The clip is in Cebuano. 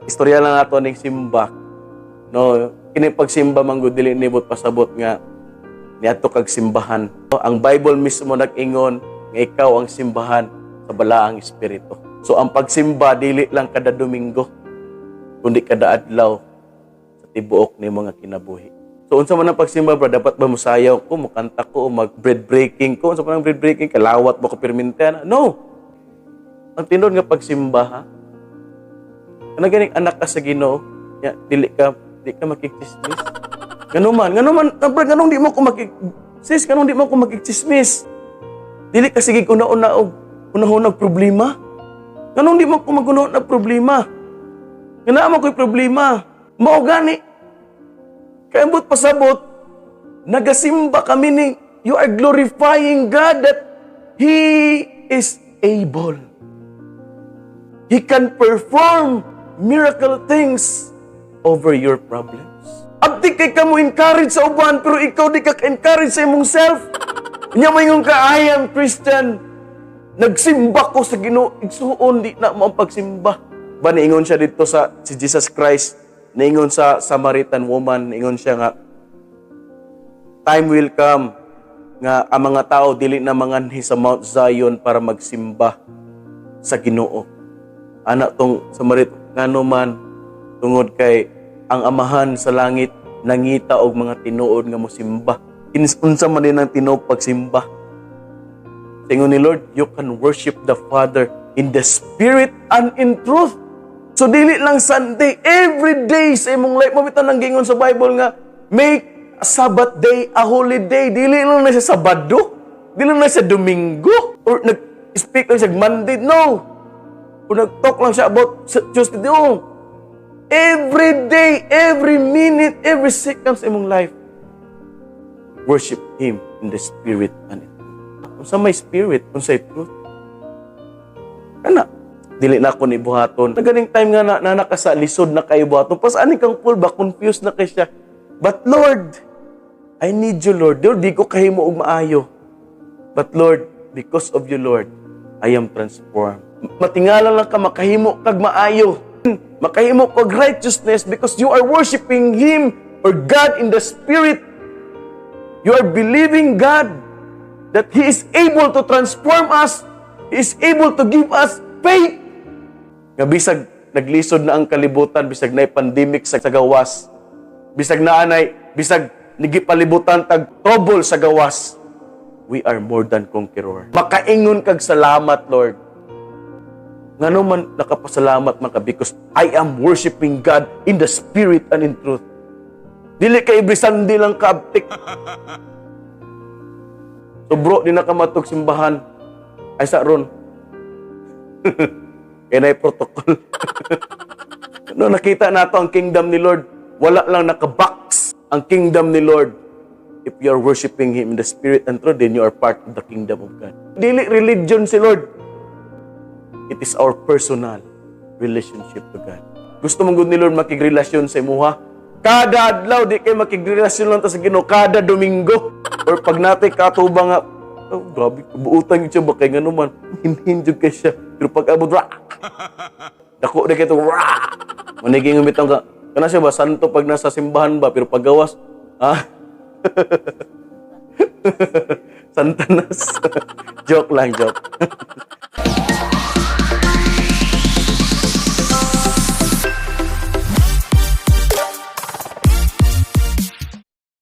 Istorya lang nato ning simba. No, kini pagsimba man gud, dili nibot pasabot nga niadto kag simbahan. No, ang Bible mismo nag-ingon nga ikaw ang simbahan sa Balaang Espiritu. So ang pagsimba, dili lang kada Domingo, kundi kada adlaw sa tibuok ni mga kinabuhi. So unsa man ang pagsimba, bro, dapat ba musayaw ko, mukanta ko, o mag bread breaking ko? Unsa man ang bread breaking? Kalawat ba ko permente ana? No. Ang tinuod nga pagsimba, ha? Kana ganing anak ka sa Ginoo, ya, dili ka di ka makigchismis. Ngano man, bro, nganong di mo ko makig sis, nganong di mo ko makigchismis? Dili ka sige una-una og una-una og problema. Nganong di mo ko maguna og problema? Nga naa man ko'y problema. Mao gani. Kay ambot pasabot, nagasimba kami ni you are glorifying God that He is able. He can perform miracle things over your problems. Abtik kay ka mo encourage sa uban, pero ikaw di ka encourage sa imong self. Nya moingon ka, "I am Christian. Nagsimba ko sa Ginoo." Igsuon, di na mo ang pagsimba. Ba niingon siya dito sa si Jesus Christ, niingon sa Samaritan woman, niingon siya nga time will come nga ang mga tao dili na manganhi sa Mount Zion para magsimba sa Ginoo. Ana tong Samaritan, ngano man? Tungod kay ang Amahan sa langit nangita og mga tinuod nga mosimba. Unsa man din ang tinuod pagsimba? Ingon ni Lord, you can worship the Father in the Spirit and in truth. So dili lang Sunday, every day sa imong life mo bitaw nang gingon sa Bible nga make a Sabbath day a holy day. Dili lang na sa Sabado, dili lang na sa Domingo or nag-speak lang siya Monday. No. Or nag-talk lang siya about Tuesday. No. Every day, every minute, every second sa imong life, worship Him in the Spirit and in truth. Unsa may spirit, unsay truth? Kana, dili na ako ni buhaton. Na ganing time nga na naka sa lisod na kayo buhaton. Pas ani kang full ba, confused na kay siya. But Lord, I need you, Lord. Lord, di ko kahimo og maayo. But Lord, because of you, Lord, I am transformed. Matingala lang ka makahimo kag maayo. Makahimo kag righteousness because you are worshiping Him or God in the Spirit. You are believing God that He is able to transform us. He is able to give us faith. Nga bisag naglisod na ang kalibutan, bisag na pandemic sa gawas, bisag naanay, bisag nigipalibutan tag trouble sa gawas, we are more than conqueror. Makaingon kag salamat, Lord. Ngano man nakapasalamat man ka? Because I am worshiping God in the Spirit and in truth. Dili ka every Sunday lang kaabtik. So bro, di na ka matug simbahan. Ay sa ron. Kaya na protocol. No, nakita nato ang kingdom ni Lord. Wala lang naka-box ang kingdom ni Lord. If you are worshiping Him in the Spirit and truth, then you are part of the kingdom of God. Dili religion si Lord. It is our personal relationship to God. Gusto mong gud ni Lord makigrelasyon sa imuha. Kada adlaw, di kay makigrelasyon lang ta sa Ginoo kada Domingo. Or pag natay katubang nga, "Oh, grabe, buutan yun siya ba kay ngano man, hinhin jud kay siya." Pero pag abot, ra! Dako na kay ito, ra! Maniging umitang ka, kana siya ba, santo pag nasa simbahan ba, pero pag gawas, ah, Santanas. Joke lang, joke.